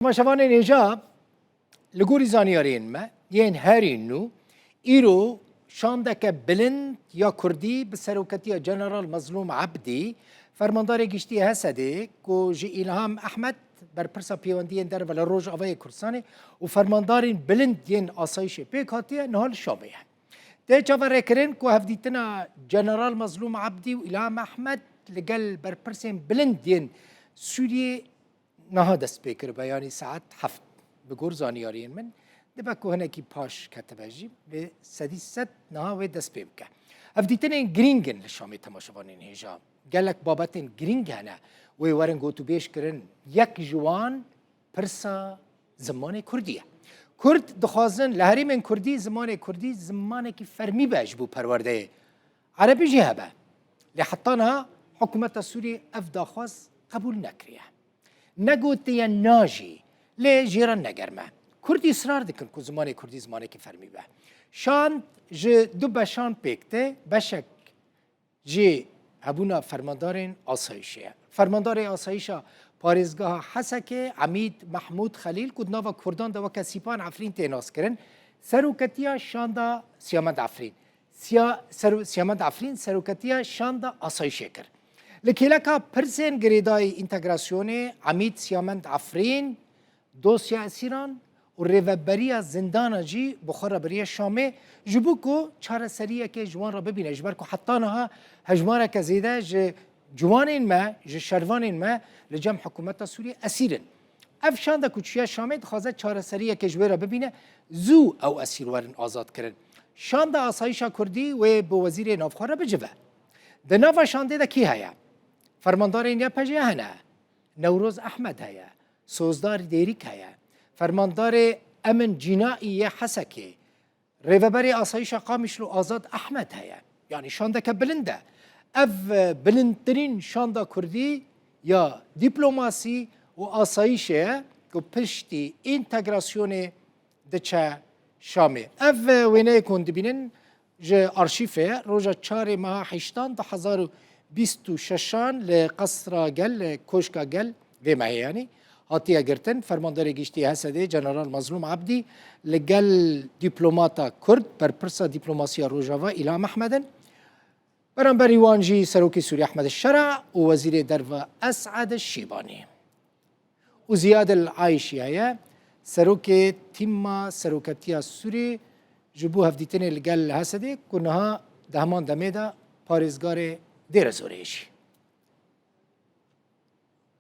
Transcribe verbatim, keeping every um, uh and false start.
Temaşevanên hêja, li gorî zanyariyên me yên herî nû, îro şandeke bilind ya kurdî bi seroketiya General Mezlûm Ebdî, Fermandarê Giştî Hesedê, ku ji Îlham Ehmed, berpirsa pêwendiyên derve li Rojavayê Kurdistanê û fermandarên bilind yên asayîşê pêk hatiye, niha li Şamê ye. Tê çaverêkirin ku hevdîtina General Mezlûm Ebdî û Îlham Ehmed li gel berpirsên bilind yên Sûriyê niha dest pê kiribe, yanî saet heft. Bi gor zaniyariyên min, dibe ku hinekî paş ketibe jî, bi sedî sed niha wê dest pê bike. Ev dîtinên girîng in li Şamê, temaşevanên hêja. Gelek babetên girîng hene wê werin gotûbêj kirin. Yek ji wan pirsa zimanê kurdî ye. Kurd dixwazin li herêmên kurdî zimanê kurdî zimanekî fermî be ji bo perwerdeyê. Erebî jî hebe. Lê heta niha hikûmeta Sûriyê ev daxwaz qebûl nekiriye. Negotiye na jî, lê jê re negerm e. Kurd îsrar dikin ku zimanê kurdî zimanekî fermî be. Şand ji du beşan pêk tê, beşek jê hebûna fermandarên asayîşê ye. Fermandarê asayîşa parêzgeha Hesekê, Emîd Mehmûd Xelîl, ku di nava kurdan de weke Sîpan Efrîn tê naskirin, seroketiya şanda Siyamend Efrîn. Siya-, ser-, Siyamend Efrîn seroketiya şanda asayîşê kir. Li kêleka pirsên girêdayî întegrasyonê, Emîd Siyamend Efrîn dosya esîran û rêveberiya zindana jî bi xwe re biriye Şamê, ji bo ku çareseriyekê ji wan re bibîne, ji ber ku heta niha hejmareke zêde ji ciwanên me, ji şervanên me li cem hikûmeta Sûriyê esîr in. Ev şanda ku çûye Şamê dixwaze çareseriyekê ji wê re bibîne, zû ew esîr werin azad kirin. Şanda asayîşa kurdî wê bi wezîrê navxwe re bicive. Di nava şandê de kî heye? Fermandarên Y P G hene. Newroz Ehmed heye. Sozdar Dêrîk heye. Fermandarê Emin Cînaî yê Hesekê. Rêveberê Asayîşa Qamişlo Azad Ehmed heye. Yanî şandeke bilind e. Ev, e, bilindtirîn şanda kurdî ya dîplomasî û asayîşê ye ku piştî întegrasyonê diçe Şamê. Ev, e, wêneyê ku hûn dibînin ji arşîfê ye. Roja çarê meha heştan du hezar û bîst û şeşan li Qesra Gel, li Koşka Gel vê mehê yanî hatiye girtin. Fermandarê Giştî Hesedê General Mezlûm Ebdî li gel dîplomata Kurd, berpirsa dîplomasiya Rojava Îlham Ehmed in. Beramberî wan jî Serokê Sûrî Ehmed Şera û Wezîrê Derve Esad Şîbanî. Û Ziyad El Ayşî heye, serokê tîma seroketiya Sûrî ji bo hevdîtinê li gel Hesedê ku niha di heman demê de parêzgarê Dêrezorê ye jî.